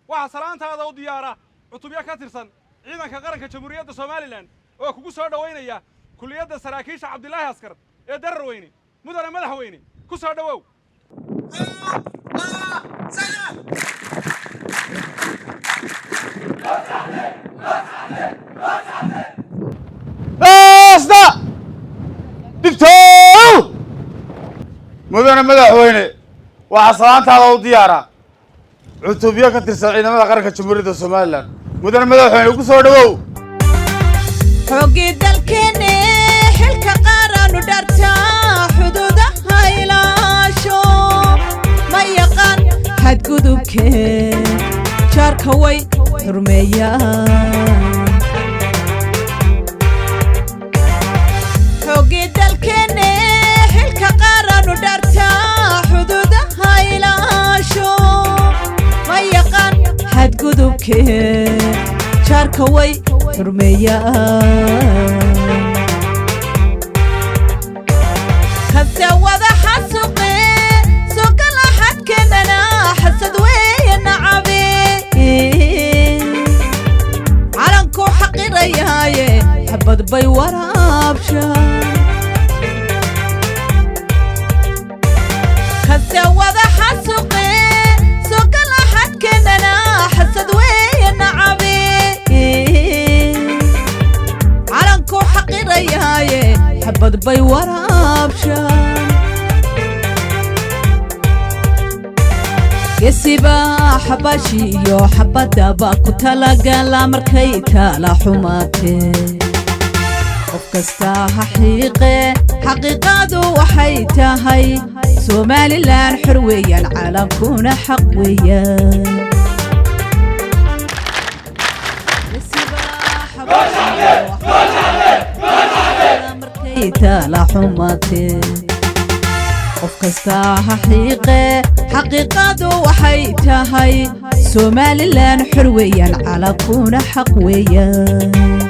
Waxaa salaantaada u diyaara cutubyo ka tirsan ciidanka qaranka Jamhuuriyadda Somaliland oo kugu soo dhowaynaya kulliyadda saraakiisha Cabdilaahi Askar ee Dararweyne. Mudane madaxweyne, ku soo dhowow. Asta digtoow. Mudane madaxweyne, waxaa salaantaada u diyaara cutubyo ka tirsan ciidamada qaranka Jamhuuriyadda Somaliland. Mudane madaxweyne, ku soo dhowow. Xoggii dalkeenne, xilka qaaranu dhartaa, xuduudaha ilaasho, ma yaqaan xadgudubkee, jaarka way xurmeeyaan. Xoggii dalkeenne, xilka qaaranu dhartaa, xuduudaha ilaasho, ma yaqaan xadgudubkee, jaarka way xurmeeyaan. Kase wada xasuqe sogala xadkeennana xasad weeye nacabe, calankuu xaqirayaaye, xabad bay waraabshaan. Kase wada xasuqe sogala xadkeennana xasad weeye nacabe, calankuu xaqirayaaye, xabad bay waraabshaan. Gesiba xabashi iyo xabadaba ku talagala markay taala xumaatee, qof kastaa ha xiiqe, xaqiiqadu waxay tahay Somaliland xor weeyaan, caalamkuna xaq weeyaan. Gesiba xabashi iyo xabadaba markay taala xumaatee, qof kastaa ha xiiqe, xaqiiqadu waxay tahay Somaliland xor weeyaan, caalamkuna xaq weeyaan.